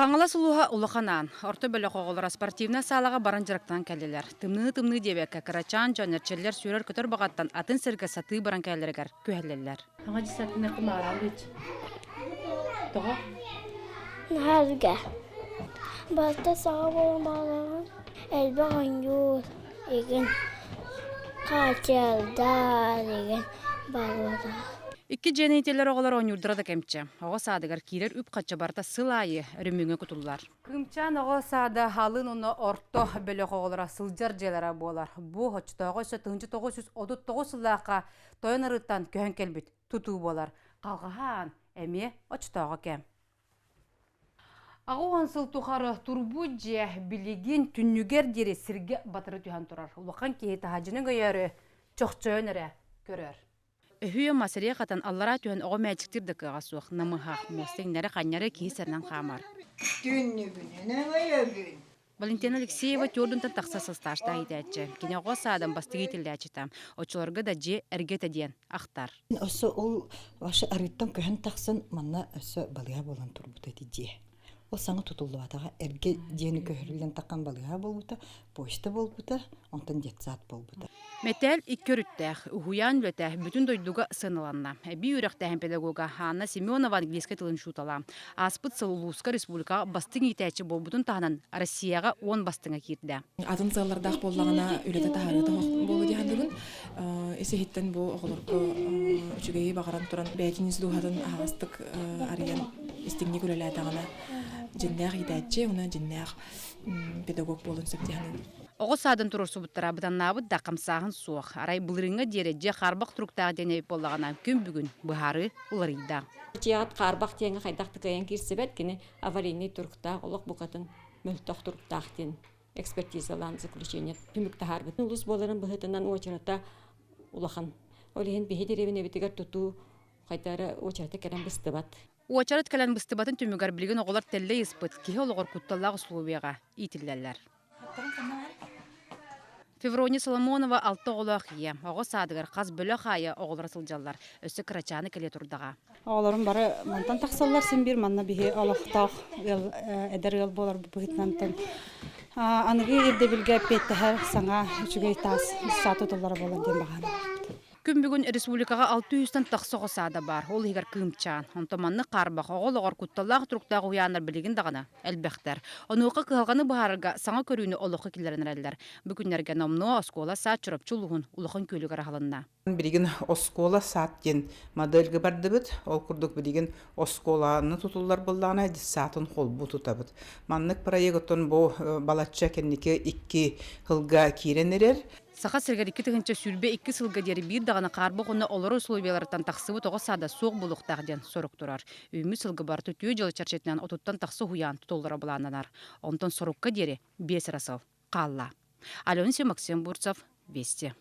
Хаҥалас улууһа Улахан Аан. Орто бөлөх оҕолоро спортивнай саалаҕа баран дьарыктанан кэллилэр. Тымныы-тымныы диэбэккэ, кырачаан дьон эрчиллэр сүүрэр-көтөр баҕаттан атын сиргэ сатыы баран кэлэллэригэр күһэллэллэр. Хаҥа дьиссатыны кымааралыч. Тоҕо? Наһаарга. Балта саҕа буолан баҕалаҕын элбэх оонньуур игин хаачыалдаан игин бааллара. Икки дьиэни иитиллэр оҕолор оонньуурдара да кэмчи. Оҕо саадыгар киирэр үп-харчы барыта сыл аайы өрөмүөҥҥэ кутуллар. Кыымчаан оҕо саада алын уонна орто бөлөх оҕолоро сылдьар дьиэлэрэ буолар. Бу оччотооҕу өссө 1939 сыллаахха Тойон Арыыттан көһөн кэлбит тутуу буолар. Халҕаһаан эмиэ оччотооҕу кэм. 80 сыл тухары турбут дьиэ билигин түннүгэр диэри сиргэ батары түһэн турар. Улахан киһи таһаадьыны көйөөрү чохчойон эрэ көрөр. Өһүө масырыйа хатан аллараа түһэн оҕо мээчиктиир да кыаҕа суох, намыһах, муоста иҥнэри-ханньары киһи сэрэнэн хаамар. Түннүгүнэн өҥөйөбүн. Валентина Алексеева түөрдүнтэн тахса састаастаах иитээччи. Кини оҕо саадан бастыҥ иитиллээччитэ. Оччолорго да дьиэ эргэ этэ диэн ахтар. Өссө ол вообще арыыттан көһөн тахсан манна өссө балыыһа буолан турбута ити дьиэ. Ол саҥа тутуллубатаҕа эргэ дьиэни көһөрүллэн таххан балыыһа буолбута, почта буолбута, онтон детсад буолбута. Мэтээл икки өрүттээх, уһуйаан үлэтэ бүтүн дойдуга сыаналанна. Эбии үөрэхтээһин педагога Анна Семенова английскай тылын учуутала. Ааспыт сыл улууска республикаҕа бастыҥ иитээччи буолбутун таһынан Россияҕа 10 бастыҥа киирдэ. Атын сыаллардаах буоллаҕына үлэтэ таһаарыыта буолуо дии саныыбын. Ис-иһиттэн бу оҕолорго үчүгэйи баҕаран туран бэйэтин ис дууһатын аһаҕастык арыйан истиҥник үлэлээтэҕинэ дьиҥнээх иитээччи уонна дьиҥнээх педагог буолуон сөп дии саныыбын. Оҕо саадын туруорсубуттара быданнаабыт да хамсааһын суох. Арай былырыыҥҥа диэри дьиэ хаарбах туруктаах диэн эбит буоллаҕына, күн бүгүн быһаарыы уларыйда. Дьиэҕит хаарбах диэҥҥэ хайдах да кыайан киирсибэт, кини аварийнай туруктаах, олох букатын мөлтөх туруктаах диэн экспертизалаан заключение түмүк таһаарбыт. Улуус буоларын быһыытынан уочарата улахан. Ол иһин биһи дэриэбинэбитигэр тутуу хайда эрэ уочарата кэлэн быстыбат. Уочарат кэлэн быстыбатын түмүгэр билигин оҕолор тэллэй ыспыт, киһи олоҕор кутталлаах условияҕа иитиллэллэр. Феврония Соломонова алта оҕолоох ийэ. Оҕо саадыгар хас бөлөх аайы оҕолоро сылдьаллар. Өссө кырачааны кэлиэ турдаҕа. Оҕолорум бары мантан тахсаллар син биир манна биһи олохтоох ыал эдэр ыал буолар быһыытынан аныгы ирдэбилгэ эппиэттэһэр саҥа үчүгэй таас саа тутуллара буолар диэн баҕанаахпыт. Күн бүгүн республикаҕа 600-тан тахса оҕо саада баар, ол иһигэр Кыымчаан. Онтон маннык хаарбах оҕо олоҕор кутталлаах туруктаах уһуйааннар билигин даҕаны элбэхтэр. Онуоха кыһалҕаны быһаарарга саҥа көрүүнү олоххо киллэрэн эрэллэр. Бу күннэргэ номнуо оскуола-саад Чурапчы улууһун Улахан Күөлүгэр аһылынна. Билигин оскуола-саад диэн модельга бардыбыт. Ол курдук билигин оскуоланы тутуллар буоллаҕына детсадын холбуу тутабыт. Маннык проект оттон бу балачча кэнники икки сылга киирэн эрэр. Саха сиригэр 2022 сылга диэри биир даҕаны хаарбах уонна олорор условияларыттан тахсыбыт оҕо саада суох буолуохтаах диэн сорук турар. Үүммүт сылга барыта үтүө дьыала чэрчитинэн отуттан тахса уһуйаан тутуллара былааннанар. Онтон сорукка диэри биэс эрэ сыл хаалла. Алена Максим Бурцев, Вести.